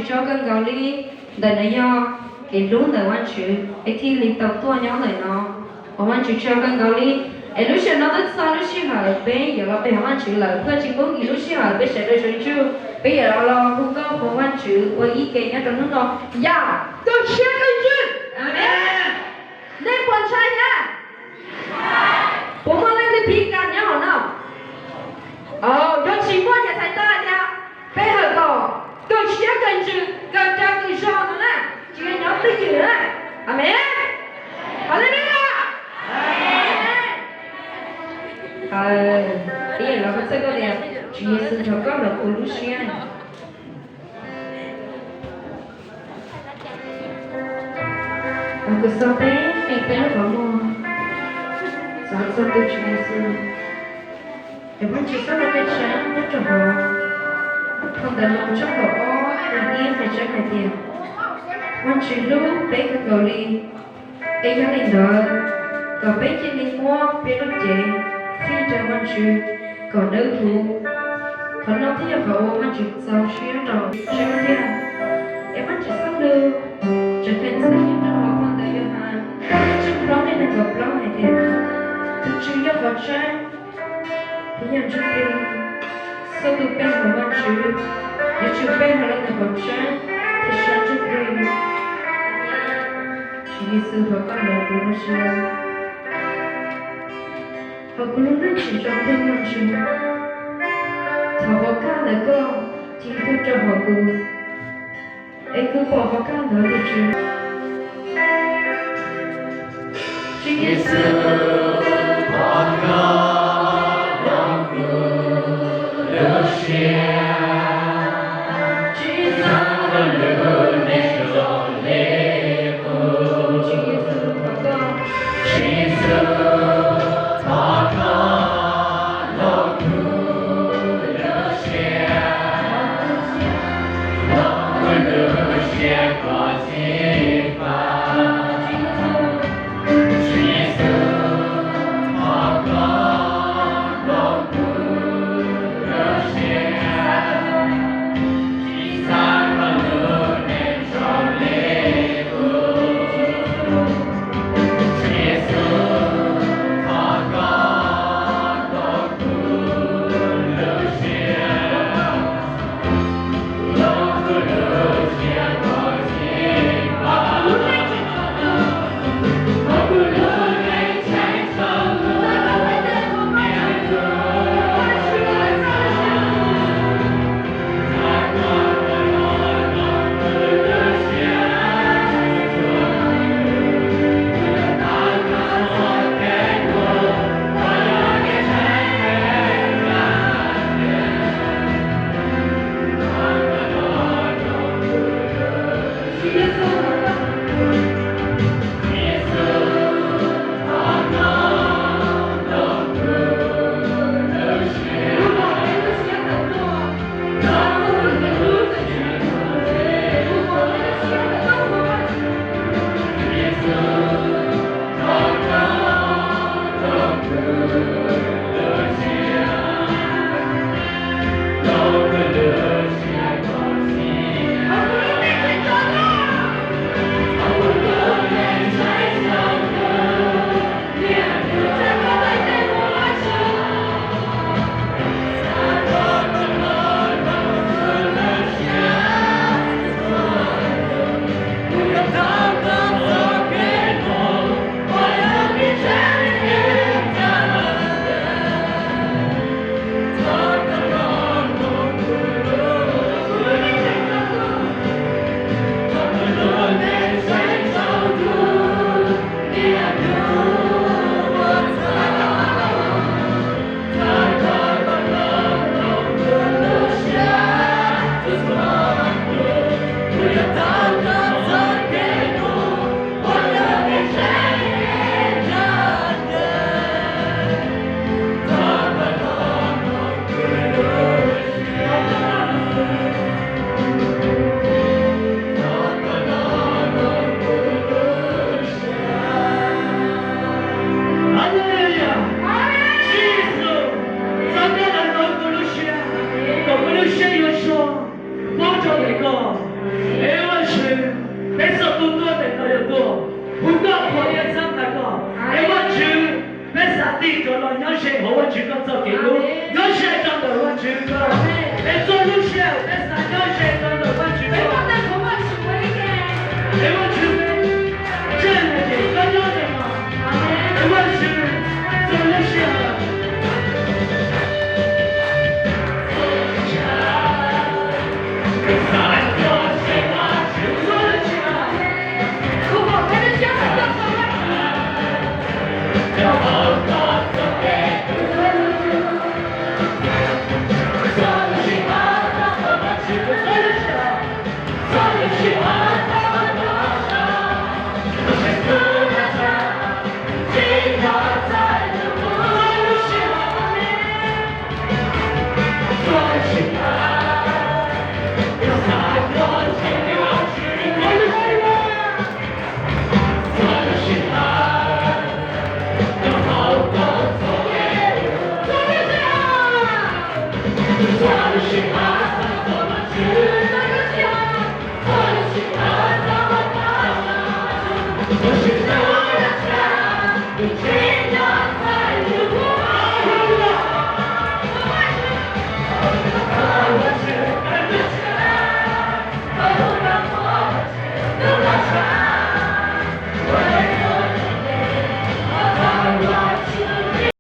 Tshua kawg nkaus li, ntawm no yog kev hlub ntawm Vajtswv es thiaj li tau tuaj nyob ntawm no. Ua Vajtswv tshua kawg nkaus li. Es lub sij hawm no twb txog lub sij hawm peb yuav los pe hawm Vajtswv lawm, thiaj tsis pub nkim lub sij hawm peb sawv daws sawv ntsug, peb yuav los hu nkauj qhuas Vajtswv ua ib ke nyob rau hnub no. Yog, kawg siab kawg ntsws. Amen. Nej puas ntshai thiab? Puas muaj leej twg phim kas nyob hauv no? Yog tsis muaj ces txhais tau tias peb hawm kom kawg siab kawg ntsws, kawg dag kawg zog no na, tsis yog nyob twj ywm na. Amen. Haleluya. Ib yam li kuv txhawb koj tias Tswv Yexus nrog koj los kuv lub siab. Kuv xav peb qhia peb lub qhov muag xav txog tus Tswv Yexus. Es Vajtswv txoj lus peb tshawb nyob rau hauv phau Ntawv Loos tshooj kaum ob nqe ib qhia tshawb hais tias, Vajtswv hlub peb kawg nkaus li, es yog li ntawd, kom peb cia li muab peb lub cev fij rau Vajtswv kom dawb huv. Qhov no thiaj yog qhov uas Vajtswv txaus siab rau peb tiag. Es Vajtswv txoj lus tseem hais txog nyob rau hauv phau ntawv Yauhas tshooj plaub nqe nees nkaum plaub hais tias, Tus Tswv yog qhov tseeb thiab yog ntsuj plig. Txhua tus pe hawm Vajtswv yuav tsum pe hawm los ntawm qhov tseeb thiab sab ntsuj plig. Tswv Yexus thov koj hlub kuv lub siab, thov kuv lub neej tsim tso ntseeg Vajtswv. Thov qhov kaj ntawm koj ci tuaj rau hauv kuv, es kuv pom qhov kaj ntawd tus Tswv. Tswv Yexus, thov koj hlub kuv lub siab, tsis xav ua lub neej zoo li qub. Tswv Yexus, thov koj, Tswv Yexus, thov koj hlub kuv lub siab, hlub kuv lub siab kom txhim fab. Tswv Yexus, Tig rov los nyob ze hauv Vajtswv koj txoj kev hlub, nyob ze rau ntawm Vajtswv koj. Es txhua lub sij hawm peb xav nyob ze rau ntawm Vajtswv koj.